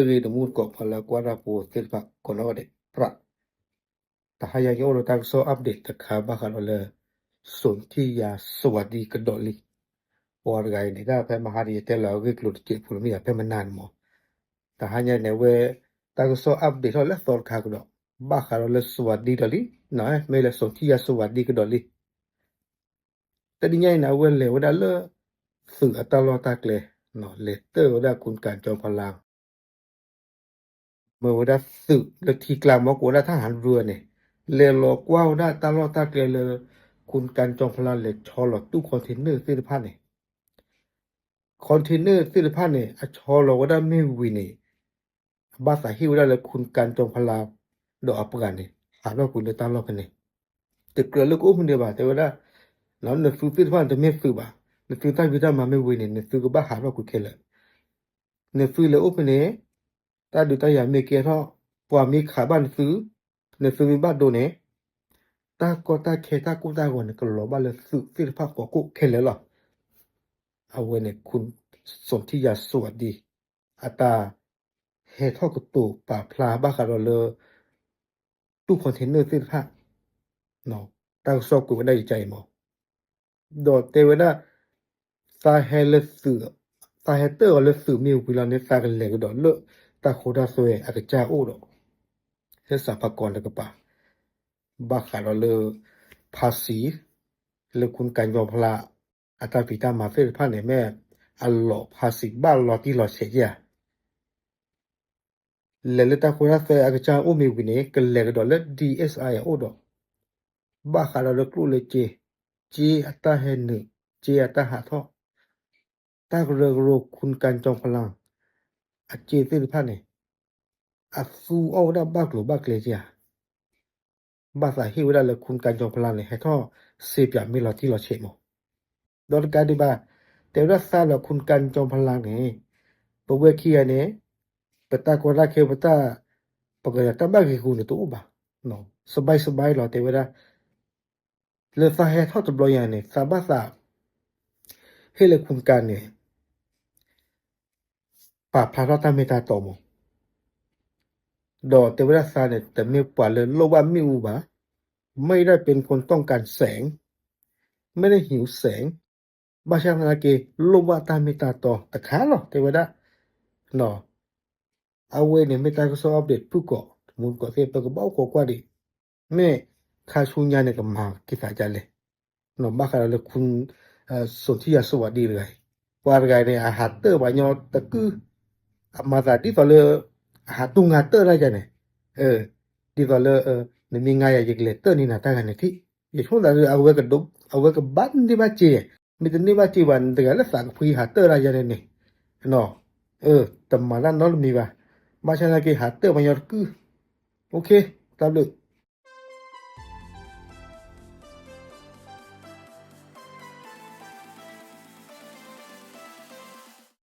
ဂ့ၤ တမူတကိး ပှၤလၢကွၢ်တၢ်ဖိသ့ၣ်တဖၣ် ကိးနီၢ်ဂၤဒဲး ပြး တဟါညါ ယအိၣ်ဒီးတၢ်ကစီၣ် update တခါ ဘၣ်ဃးဒီးလၢ စိၣ်ထံယၤစဝၤဒံကဒီးလံ. ပှၤတဂၤအံၤန့ၣ် တၢ်ဖဲမဟါဒ်ယတဲလီၤအဂ့ၢ်ကျိၤတစဲးဖိလၢမ့ၢ်ယၤဖဲမနၤန့ၣ်မး, တဟါညါန့ၣ် အဝဲ တၢ်ကစီၣ် update ထီၣ်လၢသီတခါကဒီး ဘၣ်ဃးဒီးလၢစဝၤဒံဒီးလံ, မ့ၢ်လၢစိၣ်ထံယၤစဝၤဒံကဒီးလံ. တနံၤညါအံၤန့ၣ် အဝဲလဲၤဝဲဒၣ်လၢ သုးအတၢ်လီၢ်တၢ်ကျဲ, လဲၤတၢၢ်ဝဲဒၣ် คุณกันจอมพลัง မ့ၢ်ဝဲဒၣ်သုးလၢထံကျါ မ့ၢ်ကိးဝဲဒၣ် ทหารเรือ န့ၣ်, လဲၤလီၤကွၢ်ဝဲဒၣ်တၢ်လီၢ်တၢ်ကျဲလၢ คุณกันจอมพลัง လဲၤဆီလီၤတူၢ် container သ့ၣ်တဖၣ်န့ၣ်, container သ့ၣ်တဖၣ်န့ၣ် အဆီလီၤဝဲဒၣ်မ့ၢ်ဝံၤန့ၣ် အဘၣ်သးဟ့ၣ်ဝဲဒၣ်လၢ คุณกันจอมพลัง ဒီးအပှၤန့ၣ် ဟးထီၣ်ကွံာ်လၢတၢ်လီၢ်ဖဲန့ၣ်, တကြၢးလၢကအိၣ်ဖဲန့ၣ်ဘၣ် တဲဝဲဒၣ်, နသုးသ့ၣ်တဖၣ်န့ၣ် တမ့ၢ်သုးဘၣ်, နသုးတၢ်ဖံးတၢ်မၤမ့ၢ်ဝံၤန့ၣ် နသုးကဘၣ်ဟးထီၣ်ကွံာ်ခဲလၢာ်. နသုးလဲၤအိၣ်ဖဲန့ၣ် တၢ်ဒုးတၢ်ယၤမ့ၢ်ကဲထီၣ်, ပှၤမ့ၢ်ခးဘၣ်နသုး, နသုးမ့ၢ်ဘၣ်ဒိန့ၣ်, တၢ်ကီတၢ်ခဲတၢ်ကိၢ်တၢ်ဂီၤန့ၣ် ကလီၤဘၣ်လၢသုးသ့ၣ်တဖၣ်ဖီခိၣ်ခဲလၢာ်လီၤ. အဝဲန့ၣ် คุณสนธิยาสวัสดี အတၢ်ဟဲထီၣ်ကတိၤပာ်ဖျါဘၣ်ဃးဒီးလၢ တူၢ် container သ့ၣ်တဖၣ်, တၢ်ကစီၣ်ကွဲးဝဲဒၣ်ယကါအံၤမး, ဒီးတဲဝဲဒၣ် သးဟဲလၢသုး, သးဟဲတၢၢ်အီၤလၢသုးမ့ၢ်ဝံၤလီၤန့ၣ် သးကလဲၤကဒီးလၢတၢ်ဃိတၢ်သွဲအကစၢ်အိၣ်ဒီး ဟဲစးဖးကီးတကပၤ ဘၣ်ဃးဒီးလၢ ภาษี လၢ คุณกันจอมพลัง အတၢ်ဖံးတၢ်မၤသ့ၣ်တဖၣ်န့ၣ် မ့ၢ်အလီၤ ภาษี ဘၣ်လီၤတံၢ်လီၤဆဲးဧါ. လဲၤလၢတၢ်ဃိတၢ်သွဲအကစၢ်အိၣ်မ့ၢ်ဝံၤန့ၣ် ကလဲၤကဒီးလၢ DSI အအိၣ်ဒီး ဘၣ်ဃးဒီးလၢကျိၣ်လၢစ့, စ့အတၢ်ဟဲနုာ်, စ့အတၢ်ဟးထီၣ်, တၢ်ကရၢကရိ คุณกันจอมพลัง အစ့သ့ၣ်တဖၣ်န့ၣ် အသူအီၣ်ဝဲဒၣ်ဘၣ်ကျိၤဘၣ်ကျဲဧါ. ဘၣ်သးဟ့ၣ်ဝဲဒၣ်လၢ คุณกันจอมพลัง န့ၣ် ဟဲထီၣ်စ့ပၠးမ့ၢ်လီၤတံၢ်လီၤဆဲးမး. ဒီးတကးဒံးဘၣ် တဲဝဲဒၣ်သးဒီး คุณกันจอมพลัง န့ၣ် ပဝဲခံဂၤန့ၣ် ပတၢ်ကီတၢ်ခဲ ပတၢ်, ပကတၢၢ်တၢ်ဘၣ်ဂ့ၤဂူၤန့ၣ်တအိၣ်ဘၣ်, စဘၣ်စဘၣ်လီၤ တဲဝဲဒၣ်. လၢသးဟဲထီၣ်တဘျီညါန့ၣ် သးဘၣ်သး ဟ့ၣ်လၢ คุณกัน န့ၣ် ပာ်ဖျါထီၣ်တၢ်မ့ၢ်တၢ်တီမး. ဒီးတဲဝဲဒၣ်သးန့ၣ် တမ့ၢ်ပှၤလၢလိၣ်ဘၣ်မ့ၣ်အူဘၣ်, ไม่ได้เป็นคนต้องการแสง, ไม่ได้หิวแสง, ဘၣ်ဆၣ်သနာ်က့ လိၣ်ဘၣ်တၢ်မ့ၢ်တၢ်တီတခါလီၤ တဲဝဲဒၣ်. အဝဲန့ၣ်မ့ၢ်တၢ်ကစီၣ် update ဖုၣ်ကိာ် တမူတကိးသ့ၣ် ပကဘၣ်အိၣ်ခိးကွၢ်ဒံး, မ့ၢ်ခါဆူညါန့ၣ် ကမၤက့ၤသးဒ်လဲၣ်. ဘၣ်ဃးဒီးလၢ คุณสนธิยาสวัสดี တဂၤအံၤ, ပှၤတဂၤအံၤန့ၣ် အဟးတၢၢ်ပှၤညီတကုၢ်, အမၤသးဒ်သိးလၢ အဟးတူၢ်ငါတၢၢ်တၢ်ယၤန့ၣ်, ဒ်သိးလၢ နမ့ၢ်ငါယၤ ယကလဲၤတၢၢ်န့ၢ်နၤတၢ်ဂၤန့ၣ်ထံၣ်, ယဆိကမိၣ်သးဒီး အဝဲကဘၣ်န့ၢ်ဘၣ်စ့, မ့ၢ်တန့ၢ်ဘၣ်စ့ဘၣ် နတဂၤလၢသးကဖှံဟးတၢၢ်တၢ်ယၤန့ၣ်န့ၣ်, တမၤတၢ်နီတမံၤဘၣ်. ဘၣ်ဆၣ်သနာ်က့ ဟးတၢၢ်ပှၤညီတကုၢ်, တၢ်ဘျုး.